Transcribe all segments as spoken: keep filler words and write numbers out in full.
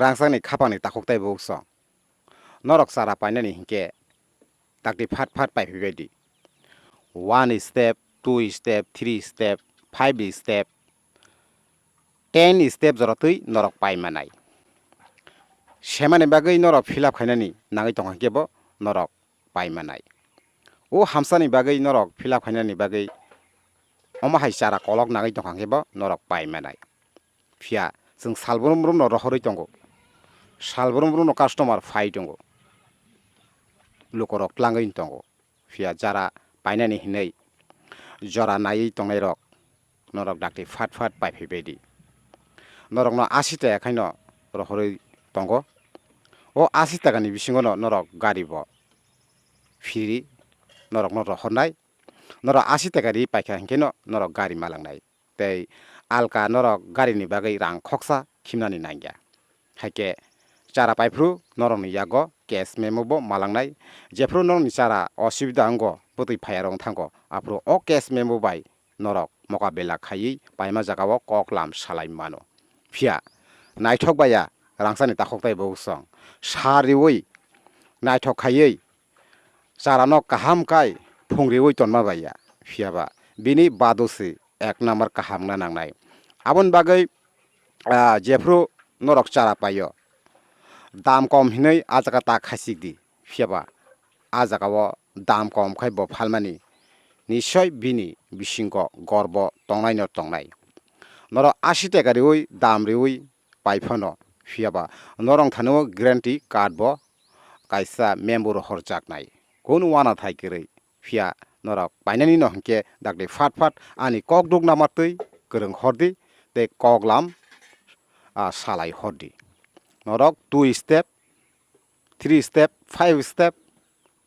rangchakni khapangni takhuk tei bukhuk song. Norok chara painani hinkhe dakti phat phat paiphai baidi. One step, two step, three step, five step, ten step jorotwi norok paimanai. Semani bagwi norok fill up khainani nangwi tongkha hinkhe bo norok paimanai. O hamsani bagwi norok fill up khainani bagwi omo hai chara kolok nangwi tongkha hinkhe bo norok paimanai. Phiya chwng salbrum brumno rohorwi tongo. Salbrum brumno customer phai tongo. Lukorok tlangwi tongo. Phiya jara painani hinwi jora naiwi tongnairok norok dakti phat phat paiphai baidi. Norokno asi taka khaino rohorwi tongo. O asi takani bisingono norok gari bo free norokno rohornai. Norok asi taka ri paikha hinkheno norok gari malangnai. Tei alka norok garini bagwi rang khoksa khimnani nangya. Haikhe chara paiphru norokni yago cash memo bo malangnai. Jephru norokni chara osubida wngo, bwtwi phaiya rok wng thango, aphru o cash memo bai norok mokabela khaiwi paima jagao koklam salai mano. Phiya naithok baiya rangchakni takhuk tei bukhuk song sa riwi naithok khaiwi charano kaham khai phung riwi tonma baiya. Phiyaba bini bado se ek number kaham wngna nangnai. Aboni bagwi, ah, jephru norok chara paio, dam kom hinwi a jaga ta khachik di. Phiyaba a jagao dam kom khai bo phalmani, nichoi bini bisingo gorbo tongnaino tongnai. Norok asi taka riwi dam riwi pai phano, phiyaba norok thani o guarantee card bo kaisa member horjaknai. Kunu uanathai kwrwi, phiya norok painani no hinkhe dakti phat phat ani kokduk namartwi kwrwng hordi tei koklam, ah, salai hordi. Norok two step, three step, five step,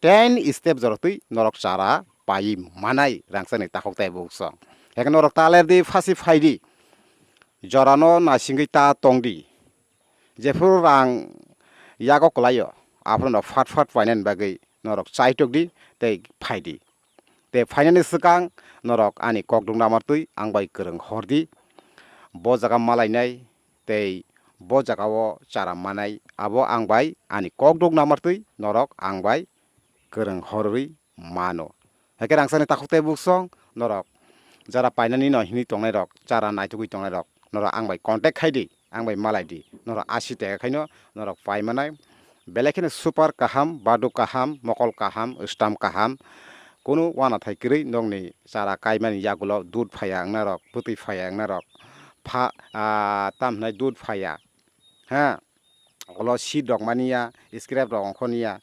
ten step jorotwi norok chara paiwi manai rangchakni takhuk tei bukhuk song. Haikhe norok ta lerdi, phasi phaidi, jorano naisingwi ta tongdi. Jephru rang yago kwlaio, aphuru no phat phat painani bagwi norok chaitokdi tei phaidi. Tei phainani swkang norok ani kokduk namartwi ang bai kwrwng hordi. Bo jaga malainai tei bo jagao chara manai, abo ang bai ani kokduk namartwi norok ang bai kwrwng horwi mano. Haikhe rangchakni takhuk tei bukhuk song norok jara painani no hinwi tongnairok, chara naitugwi tongnairok norok ang bai contact khaidi, ang bai malaidi. Norok asi taka khaino norok paimanai. Belai kheno super kaham, badu kaham, mokol kaham, stam kaham. Kunu uanathai kwrwi nokni chara kaimani yagulo dud phaiya wngnairok, bwtwi phaiya wngnairok, pha, ah, tam hinai dud phaiya. Ha, ulo seat rok mani ya, scrap rok ongkhorni ya.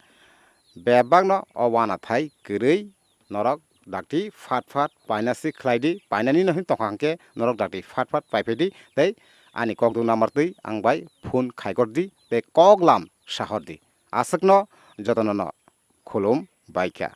Bebakno o uanathai kwrwi norok dakti phat phat paina si khlai di, painani no hin tongkha hwnkhe norok dakti phat phat paiphaidi tei ani kokduk namartwi ang bai phone khaikor di tei koklam sahor di. Aswkno jotono no khulum baikha.